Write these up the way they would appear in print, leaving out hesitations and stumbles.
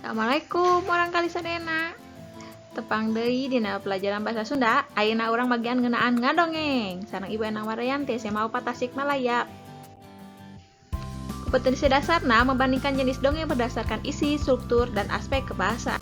Assalamualaikum murangkalih sadayana. Tepang deui dina pelajaran bahasa Sunda, ayeuna urang bagian ngeunaan ngadongeng sareng Ibu Endang Wardayanti, SMA 4 Tasikmalaya. Kompetensi dasarna membandingkan jenis dongeng berdasarkan isi, struktur, dan aspek kebahasaan.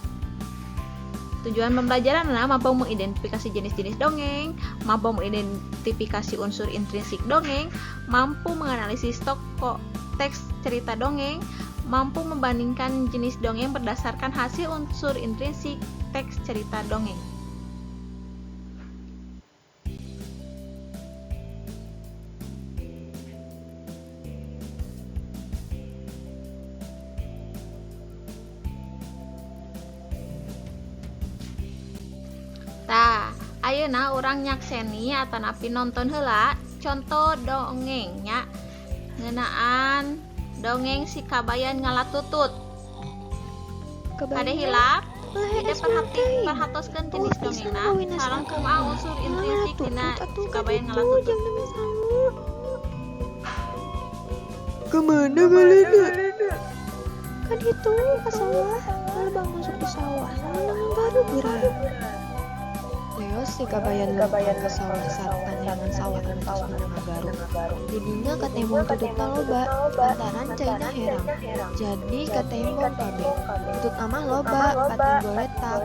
Tujuan pembelajaran adalah mampu mengidentifikasi jenis-jenis dongeng, mampu mengidentifikasi unsur intrinsik dongeng, mampu menganalisis tokoh teks cerita dongeng, mampu membandingkan jenis dongeng berdasarkan hasil unsur intrinsik teks cerita dongeng. Tah, ayeuna urang nyakseni atanapi nonton heula contoh dongeng nya, ngeunaan dongeng si Kabayan ngala tutut. Kade hilap, tidak perhati perhatoskeun jenis dongengna sareng kumaha unsur intrinsik dina si Kabayan ngala tutut. Kemana kalian? Kan itu ke sawah, lebah masuk di sawah, menang baru gerak. Leos si Kabayan lempang ke sawah sarta neangan sawah anu tos meunang ngagaruk. Didinya katembong tututna loba, lantaran caina herang. Jadi katembong kabeh. Tututna mah loba, pati goletak.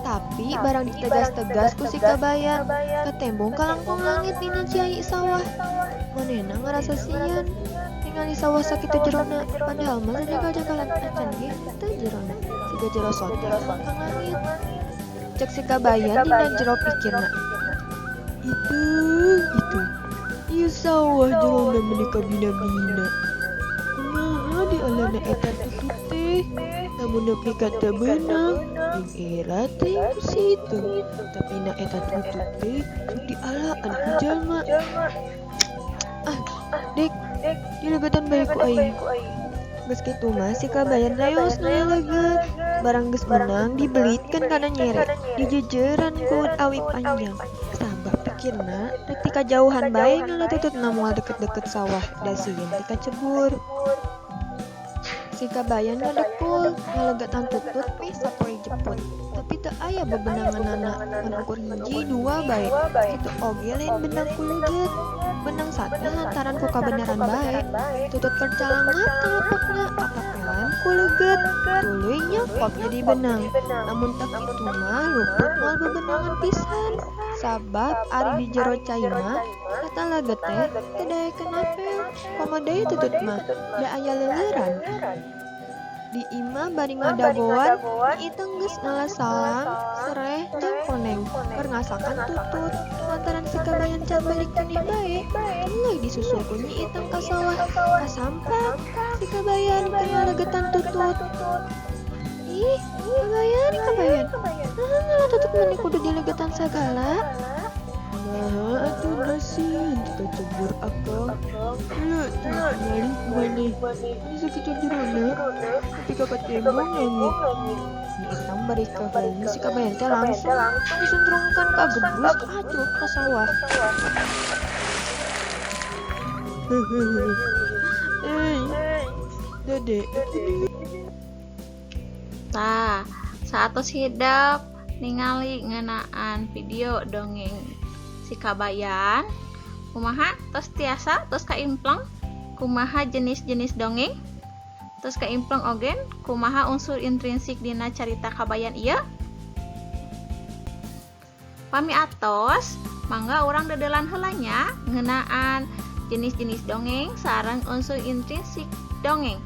Tapi barang ditegas-tegas ku si Kabayan, katembong kalangkong langit dina cai sawah. Manehna ngarasa sieun ningali sawah sakitu jerona, padahal mah sajangkal-jangkalan acan ge teu jerona. Siga jero sote kalangkang langit. Cek si Kabayan dina jero pikirna. Itu, itu. Ieu sawah jerona meuni kabina-bina. Kumaha dialana eta tutut teh? Lamun nepi ka teu beunang, jeung era teh ku si Iteung. Tapi na eta tutut teh sok dialaan ku jalma. Ah, dek, dilegetan bae ku aing. Geus kitu mah si Kabayan leos ngaleget. Barang geus meunang dibelitkeun kana nyere, dijejeran ku awi panjang. Sabab pikirna rek ti kajauhan bae ngalatututna moal deket-deket sawah da sieun ti kacebur. Si Kabayan ngadekul ngalegetan tutut meh sapoe jeput. Tapi teu aya bebenanganana, ngan ukur hiji dua bae. Kitu oge lain benang ku leget. Benang sate lantaran ku kabeneran bae. Tutut keur calangap talapakna katapelan ku leget. Tuluy nyokot jadi benang. Lamun teu kitu mah luput moal bebenangan pisan. Sabab ari di jero cai mah eta leget teh teu daekeun napel. Komo deui tutut mah da aya leuleurana. Di imah bari ngadagoan, Nyi Iteung geus ngala salam, sereh jeung koneng keur ngasakan tutut. Lantaran si Kabayan can balik keneh bae, tuluy disusul ku Nyi Iteung ka sawah. Kasampak si Kabayan keur ngalegetan tutut. Ih, Kabayan, Kabayan. Naha ngala tutut meni kudu dilegetan sagala? Naha atuh da sieun ti kacebur akang. Heula tuh ningali ku maneh. Meni sakitu jerona, nepi ka katembong langit. Nyi Iteung bari kaheung si Kabayan teh langsung disuntrungkeun ka gebrus acrut ka sawah. Hei, dede. Tah, saatos hidep ningali ngeunaan video dongeng si Kabayan, kumaha tos tiasa, tos kaimpleng kumaha jenis-jenis dongeng, tos kaimpleng oge kumaha unsur intrinsik dina carita Kabayan ieu. Pami atos, mangga urang dedelan heula nya ngeunaan jenis-jenis dongeng sareng unsur intrinsik dongeng.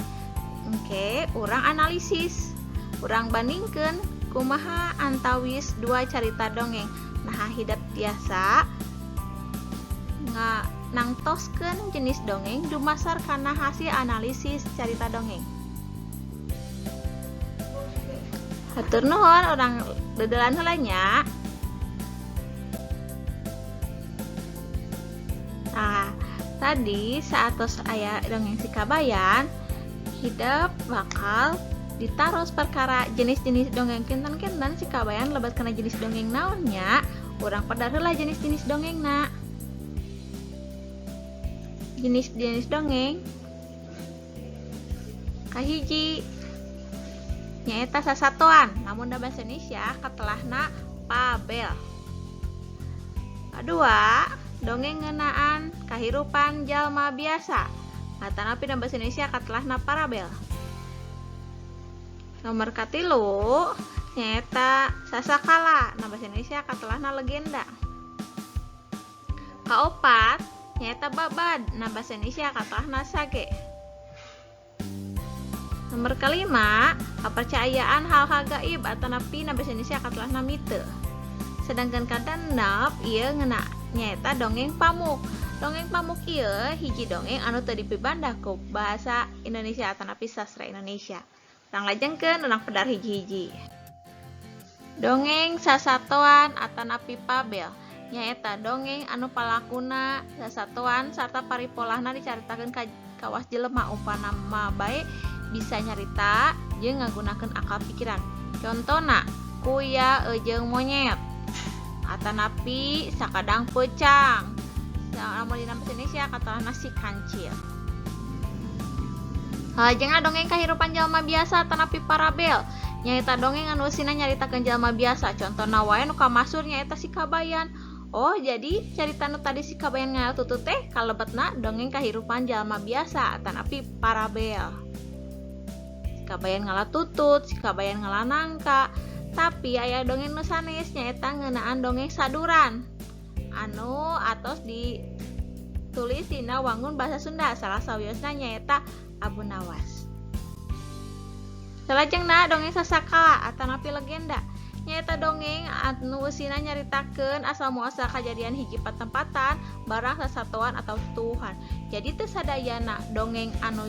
Engke urang analisis, urang bandingkeun kumaha antawis dua carita dongeng. Nah, hidep tiasa nangtoskeun jenis dongeng dumasar kana hasil analisis carita dongeng. Hatur nuhun, urang dedelan heula nya. Nah, tadi saatos aya dongeng si Kabayan, hidep bakal ditaros perkara jenis-jenis dongeng. Kinten-kinten si Kabayan lebet kana jenis dongeng naon nya? Urang pedar heula jenis-jenis dongengna. Jenis-jenis dongeng kahiji, nyaeta sasatoan, lamun da bahasa Indonesia katelahna fabel. Kadua, dongeng ngeunaan kahirupan jalma biasa atanapi da bahasa Indonesia katelahna parabel. Nomor katilu nyaeta sasakala, na bahasa Indonesia katelahna legenda. Kaopat nyaeta babad, na bahasa Indonesia katelahna sage. Nomor kelima, kepercayaan hal-hal gaib atanapi na bahasa Indonesia katelahna mite. Sedangkan kagenep ieu ngeuna nyaeta dongeng pamuk. Dongeng pamuk ieu hiji dongeng anu teu dipibandah ku bahasa Indonesia atanapi sastra Indonesia. Urang lajengkeun urang pedar hiji-hiji. Dongeng sasatoan atanapi fabel nyaeta dongeng anu palakuna sasatoan sarta paripolahna dicaritakeun ka kawas jelema umpana mah bae bisa nyarita jeung ngagunakeun akal pikiran. Contona kuya jeung monyet atanapi sakadang peucang. Lamun dina bahasa Indonesia katelahna si kancil. Salajengna dongeng kahirupan jalma biasa atanapi parabel nyaeta dongeng anu eusina nyaritakeun jalma biasa. Contona wae nu kamasur nyaeta si kabayan. Oh, jadi carita nu tadi si kabayan ngael tutut teh kalebetna dongeng kahirupan jalma biasa atanapi parabel. Si kabayan ngala tutut, si kabayan ngala nangka. Tapi aya dongeng nu sanes nyaeta ngeunaan dongeng saduran anu atos ditulis dina wangun bahasa Sunda, salah sawiosna nyaeta Abu Nawas. Salajengna dongeng sasakala atanapi legenda nyaeta dongeng anu eusina nyaritakeun asal muasal kajadian hiji patempatan, barang, sasatoan atau tutuwuhan. Jadi teu sadayana dongeng anu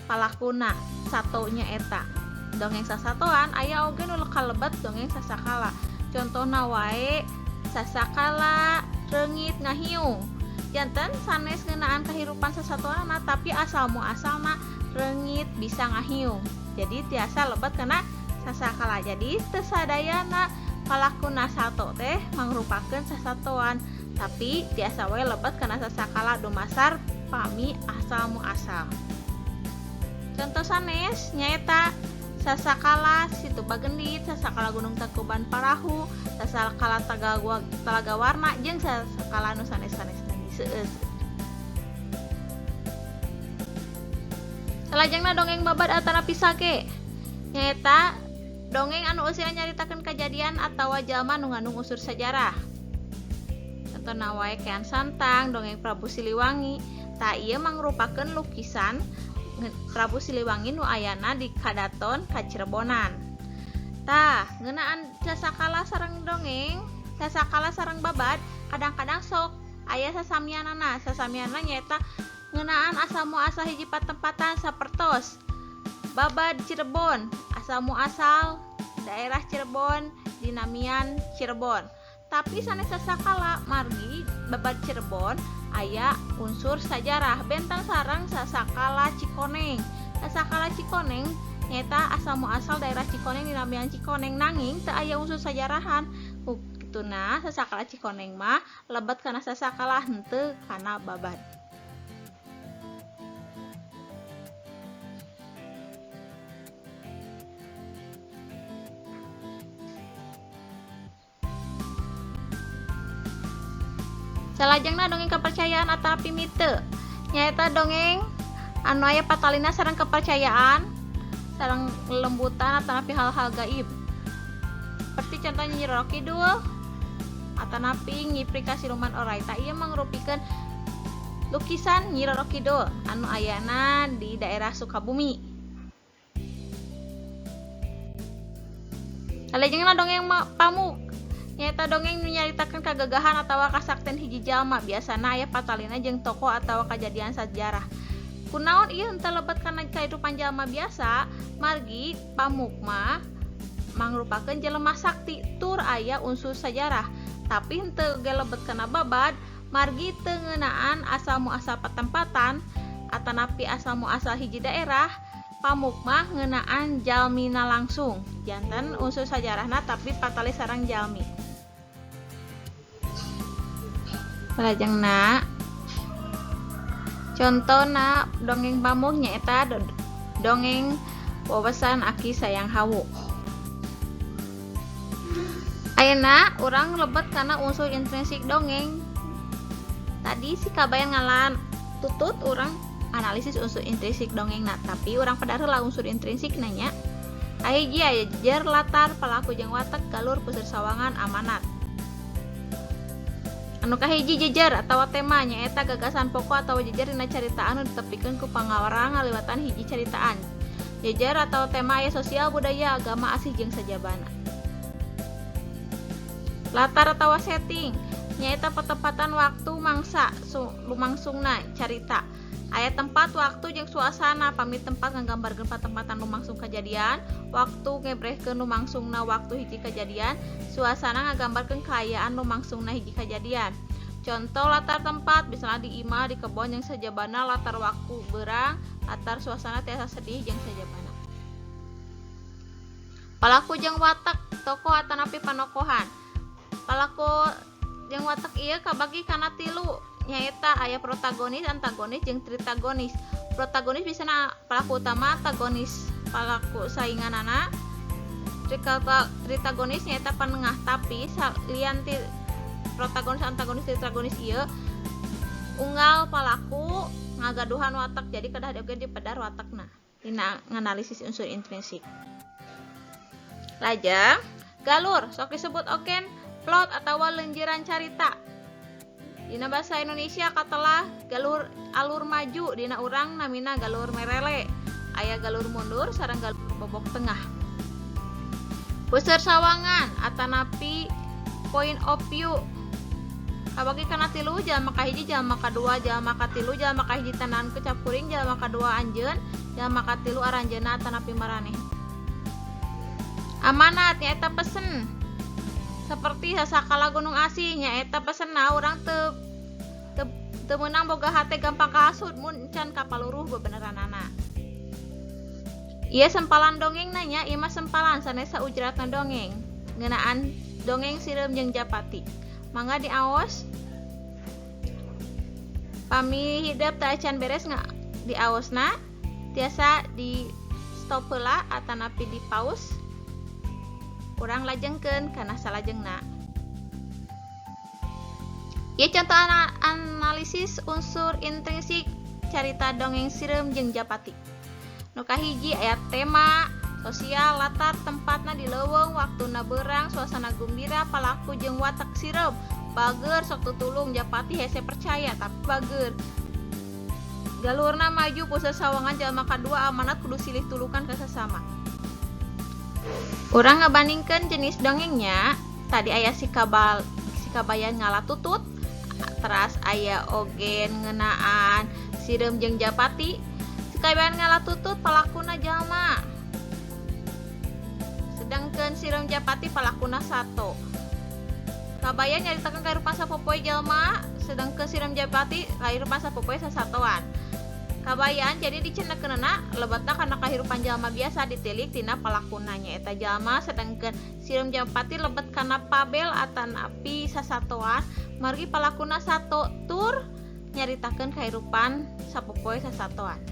palakuna sato nyaeta dongeng sasatoan, aya oge nu kalebet dongeng sasakala. Contona wae sasakala reungit ngahiung. Janten sanes ngeunaan kahirupan sasatoanna tapi asal muasalna reungit bisa ngahiung. Jadi tiasa lebet kana sasakala. Jadi teu sadayana palakuna sato teh mangrupakeun sasatoan, tapi tiasa wae lebet kana sasakala dumasar pami asal muasal. Contoh sanes nyaeta sasakala Situ Bagendit, sasakala Gunung Tangkuban Parahu, sasakala Talaga Warna jeung sasakala nu sanes-sanes seueus. Salajengna dongeng babad atanapi sage nyaeta dongeng anu eusina nyaritakeun kajadian atawa jalma nu ngandung unsur sajarah. Contona wae Kean Santang, dongeng Prabu Siliwangi. Tah ieu mangrupakeun lukisan Prabu Siliwangi nu ayana di Kadaton Kacirebonan. Tah, ngeunaan sasakala sareng dongeng, sasakala sareng babad kadang-kadang sok aya sasamianana. Sasamianana nyaeta ngeunaan asal muasal hiji patempatan sapertos babad Cirebon, asal muasal daerah Cirebon dinamian Cirebon. Tapi sanes sasakala margi babad Cirebon aya unsur sajarah bentang sareng sasakala Cikoneng. Sasakala Cikoneng nyaeta asal muasal daerah Cikoneng dinamian Cikoneng, nanging teu aya unsur sajarahan. Kituna sasakala Cikoneng mah lebet kana sasakala henteu kana babad. Salajengna dongeng kepercayaan atanapi mite nyaeta dongeng anu aya patalina sareng kepercayaan sareng lembutan atanapi hal-hal gaib. Seperti contohnya Nyi Roro Kidul atanapi Nyi Pri Kasiluman Orai. Tah ieu mangrupikeun lukisan Nyi Roro Kidul anu ayana di daerah Sukabumi. Salajengna dongeng pamuk nyaeta dongeng nu nyaritakeun kagagahan atawa kasakten hiji jalma, biasana aya patalina jeung tokoh atawa kajadian sajarah. Kunaon ieu henteu lebet kana kahirupan jalma biasa, margi pamuk mah mangrupakeun jelema sakti tur aya unsur sajarah. Tapi henteu ge lebet kana babad, margi teu ngeunaan asal muasal patempatan atanapi asal muasal hiji daerah. Pamuk mah ngeunaan jalmina langsung, janten unsur sajarahna tapi patali sareng jalmi. Salajengna contona dongeng pamuk nyaeta dongeng Wawasan Aki Sayang Hawu. Ayeuna urang lebet kana unsur intrinsik dongeng. Tadi si Kabayan ngalan tutut, urang analisis unsur intrinsik dongeng. Nah, tapi urang pedar heula unsur intrinsik nanya. Kahiji aya jejer, latar, palaku jeung watek, galur, puseur sawangan, amanat. Anu kahiji jejer atawa tema, nyaeta gagasan pokok atau jejer dina carita anu ditepikeun ku pangarang ngaliwatan hiji caritaan. Jejer atau tema aya sosial, budaya, agama, asih jeung sajabana. Latar atau setting nyaeta petempatan, waktu, mangsa lumangsungna carita. Aya tempat, waktu jeung suasana. Pami tempat ngagambarkeun patempatan lumangsung kejadian, waktu ngebrehkeun lumangsungna waktu hiji kejadian, suasana ngagambarkeun kaayaan lumangsungna hiji kejadian. Contoh latar tempat misalnya di imah, di kebon jeung sajabana. Latar waktu beurang, latar suasana tiasa sedih jeung sajabana. Palaku jeung watak, tokoh atanapi panokohan. Palaku jeung watak ieu kabagi kana tilu, nyaeta aya protagonis, antagonis, jeung tritagonis. Protagonis bisana pelaku utama, antagonis pelaku sainganana, tritagonis nyaeta penengah. Tapi salian ti protagonis, antagonis, tritagonis ieu unggal palaku ngagaduhan watak, jadi kedah oge dipedar watakna dina nganalisis unsur intrinsik. Lajeng galur sok disebut oge plot atau lenjeran carita. Dina bahasa Indonesia katelah galur alur maju, dina urang namina galur merele. Aya galur mundur sareng galur bobok tengah. Puseur sawangan atanapi point of view kabagi kana tilu: jalma kahiji jalma kadua, jalma katilu. Jalma kahiji tandaan ku cap kuring, jalma kadua anjeun, jalma katilu aranjeunna atanapi maraneh. Amanat nyaeta pesen, seperti Sasakala Gunung Asih, nyaeta pesenna urang teu teu meunang boga hate gampang kahasut mun can kapaluruh bebeneranana. Ieu sempalan dongeng nanya, ieu mah sempalan sanes saujratna dongeng ngeunaan dongeng Sireum jeung Japati. Mangga diaos. Pami hidep teu acan beres nga diaosna, tiasa di stop heula atanapi di pause, urang lajengkeun kana salajengna. Ieu contoh analisis unsur intrinsik carita dongeng Sireum jeung Japati. Nu kahiji aya tema sosial, latar tempatna di leuweung, waktuna beurang, suasana gumbira, palaku jeung watak Sireum bager, sok tutulung, Japati hese percaya tapi bager. Galurna maju, puseur sawangan jalma kadua, amanat kudu silih tulukan ka sasama. Urang ngabandingkeun jenis dongengnya. Tadi aya si Kabayan ngala tutut, teras aya oge ngeunaan Sireum jeung Japati. Si Kabayan ngala tutut palakuna jalma, sedangkan Sireum Japati palakuna sato. Kabayan nyaritakeun kahirupan sapopoe jalma, sedangkan Sireum Japati kahirupan sapopoe sasatoan. Kabayan jadi dicendekeunana lebetna kana kahirupan jalma biasa ditilik tina palakuna nyaeta jalma, sedangkan Sireum Japati lebet kana fabel atanapi sasatoan margi palakuna sato tur nyaritakeun kahirupan sapopoe sasatoan.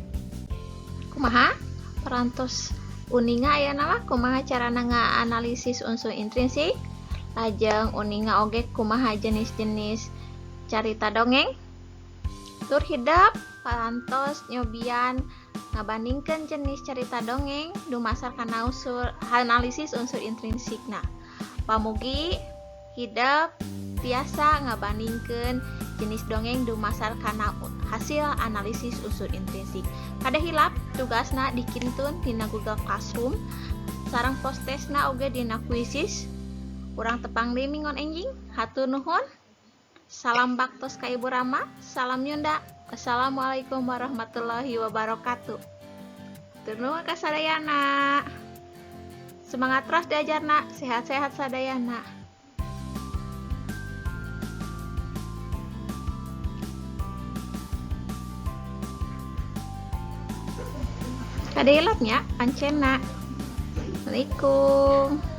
Kumaha parantos uninga ayeuna mah kumaha carana ngaanalisis unsur intrinsik, lajeng uninga oge kumaha jenis-jenis carita dongeng, tur hidep parantos nyobian ngabandingkeun jenis carita dongeng dumasar kana unsur analisis unsur intrinsikna. Pamugi hidep tiasa ngabandingkeun jenis dongeng dumasar kana hasil analisis unsur intrinsik. Kade hilap tugasna dikintun dina Google Classroom sareng post testna oge dina Quizizz. Urang tepang deui minggon enjing. Hatur nuhun. Salam baktos ka Ibu Rama, salam Nyunda. Wassalamualaikum warahmatullahi wabarakatuh. Hatur nuhun ka sadayana. Semangat terus diajarna, sehat-sehat sadayana. Kade hilap nya pancena. Assalamualaikum.